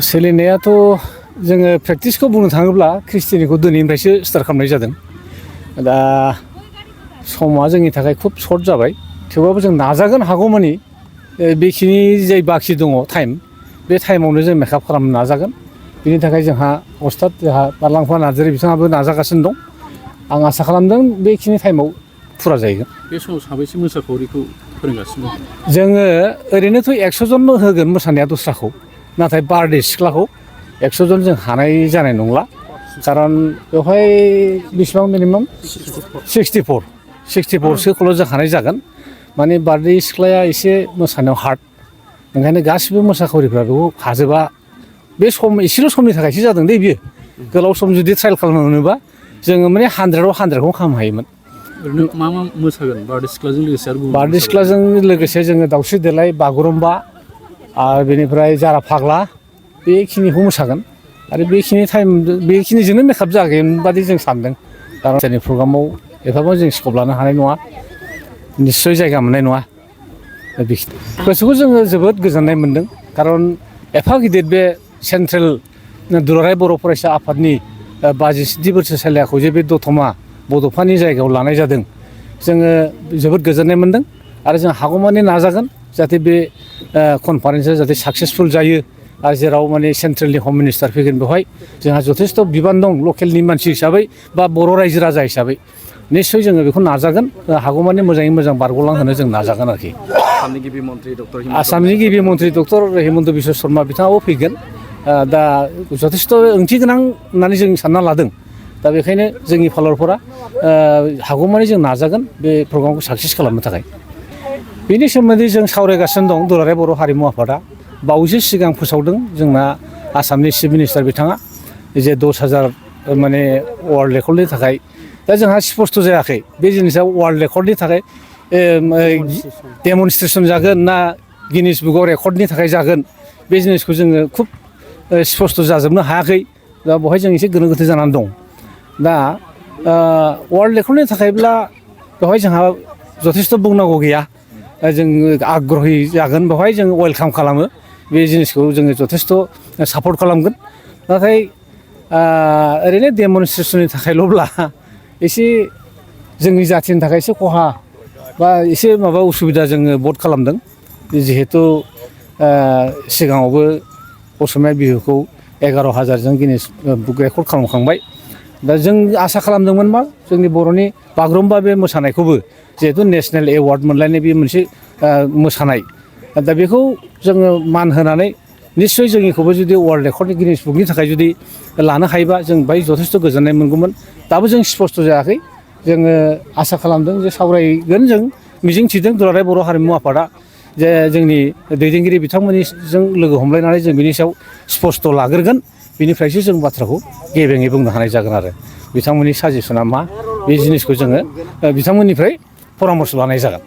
सोलिनायाथ' जोङो प्रेक्टिसखौ बुंनो थाङोब्ला ख्रिस्टिनिखौ दिनैनिफ्रायसो स्टार्ट खालामनाय जादों। दा समा जोंनि थाखाय खुब सर्ट जाबाय थेवबाबो जों नाजागोन हागौमानि बेखिनि जाय बाखि दङ टाइम बे टाइमावनो जों मेकआप खालामनो नाजागोन। बिनि थाखाय जोंहा अस्ताद जोंहा बारलांफा नार्जारि बिथाङाबो नाजागासिनो दं। आं आसा खालामदों बेखिनि टाइमाव फुरा जाहैगोन। बे समाव साबैसे मोसाखावरिखौ फोरोंगासिनो दं? जोङो ओरैनोथ' 100 जन होगोन मोसानाया दस्राखौ, नाथाय बारदै सिख्लाखौ 100 जन जों हानाय जानाय नंला। खारन बेवहाय बेसेबां मिनिमाम 64सोखौल' जों हानाय जागोन। माने बारदै सिख्लाया एसे मोसानायाव हार्ड, ओंखायनो गासिबो मोसाखावरिफ्रा बेखौ हाजोबा। बे सम एसेल' समनि थाखायसो जादों दे बियो। गोलाव सम जुदि ट्रायल खालामनो मोनोबा जोङो माने 100आव 100खौ खालामनो हायोमोन। ओरैनो मा मोसागोन बारदै सिख्लाजों लोगोसे आरो गुबुन? बारदै सिख्लाजों लोगोसे जोङो दाउस्रि देलाय, बागुरुम्बा आरो बेनिफ्राय जारा फाग्ला बेखिनिखौ मोसागोन। आरो बेखिनि टाइम बेखिनिजोंनो मेकआप जागोन बादि जों सानदों। खारन जोंनि प्रग्रामाव एफाबां जों स्कप लानो हानाय नङा, निस्सय जायगा मोननाय नङा। गोसोखौ जोङो जोबोद गोजोननाय मोनदों। खारन एफा गिदिर बे सेन्ट्रेल दुलाराय बर' फरायसा आफादनि 57 बोसोरसालियाखौ जे बे दतमा बड'फानि जायगायाव लानाय जादों, जोङो जोबोद गोजोननाय मोनदों। आरो जों हागौमानि नाजागोन जाहाथे बे कनफारेन्सआ जाहाथे साक्सेसफुल जायो। आरो जेराव माने सेन्ट्रेलनि हम मिनिस्टार फैगोन बेवहाय जोंहा जथेस्थ' बिबान दं लकेलनि मानसि हिसाबै बा बर' रायजो राजा हिसाबै। निस्सय जोङो बेखौ नाजागोन, हागौमानि मोजाङै मोजां बारग'लांहोनो जों नाजागोन आरोखि। आसामनि गिबि मन्त्रि डक्टर हिमन्त बिश्व शर्मा बिथाङाबो फैगोन। दा जथेस्थ' ओंथि गोनां होननानै जों सानना लादों। दा बेखायनो जोंनि फालोरफोरा हागौमानि जों नाजागोन बे प्रग्रामखौ साक्सेस खालामनो थाखाय। बेनि सोमोन्दै जों सावरायगासिनो दं। दुलाराय बर' हारिमु आफादा बावैसो सिगां फोसावदों जोंना आसामनि चिफ मिनिस्टार बिथाङा जे 10,000 माने वार्ल्ड रेकर्डनि थाखाय। दा जोंहा स्पष्ट जायाखै बे जिनिसा वार्ल्ड रेकर्डनि थाखाय डेमनस्ट्रेसन जागोन ना गिनिस बुकआव रेकर्डनि थाखाय जागोन, बे जिनिसखौ जोङो खुब स्पष्ट जाजोबनो हायाखै। दा बेवहाय जों एसे गोनो गोथो जानानै दं। दा वार्ल्ड रेकर्डनि थाखायब्ला बेवहाय जोंहा जथेस्थ' बुंनांगौ गैया। जों आग्रहि जागोन, बेवहाय जों वेलकाम खालामो। बे जिनिसखौ जोङो जथेस्थ' सापर्ट खालामगोन। नाथाय ओरैनो डेमनस्ट्रेसननि थाखायल'ब्ला एसे जोंनि जाथिनि थाखाय एसे खहा बा एसे माबा उसुबिदा जोङो भट खालामदों। जिहेथु सिगाङावबो असमिया बिहुखौ 11,000 गिनिस बुक रेकर्ड खालामखांबाय। दा जों आसा खालामदोंमोन मा जोंनि बर'नि बागुरुम्बा बे मोसानायखौबो जिहेथु नेसनेल एवार्ड मोनलायनाय बे मोनसे मोसानाय, दा बेखौ जोङो मान होनानै निस्सय जोंनिखौबो जुदि वार्ल्ड रेकर्डनि गिनिस बुकनि थाखाय जुदि लानो हायोबा जों बाहाय जथेस्थ' गोजोननाय मोनगौमोन। दाबो जों स्पष्ट जायाखै। जोङो आसा खालामदों जे सावरायगोन, जों मिजिं थिदों दुलाराय बर' हारिमु आफादा जे जोंनि दैदेनगिरि बिथांमोननिजों लोगो हमलायनानै जों बिनि सायाव स्पष्ट लाग्रोगोन। बिनिफ्रायसो जों बाथ्राखौ गेबेङै बुंनो हानाय जागोन आरो बिथांमोननि साजेसना मा बे जिनिसखौ जोङो बिथांमोननिफ्राय परामर्श लानाय जागोन।